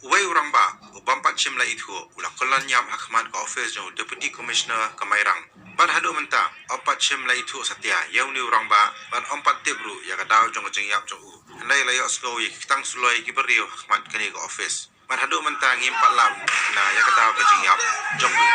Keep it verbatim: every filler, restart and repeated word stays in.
Uwei u rangbah u bym pat shym la ithuh u la kyllon ïap ha khmat ka office jong u Deputy Commissioner ka Mairang. Bad haduh mynta ym pat shym la ithuh satia ïa une u rangbah bad ym pat tip ruh ïa ka daw jong ka jingïap jong u. Hynrei la ïohsngew ïa ki ktang suloi ki briew ha khmat kane ka office. Bad haduh mynta ngim pat lap na ïa ka daw ka jingïap jong u.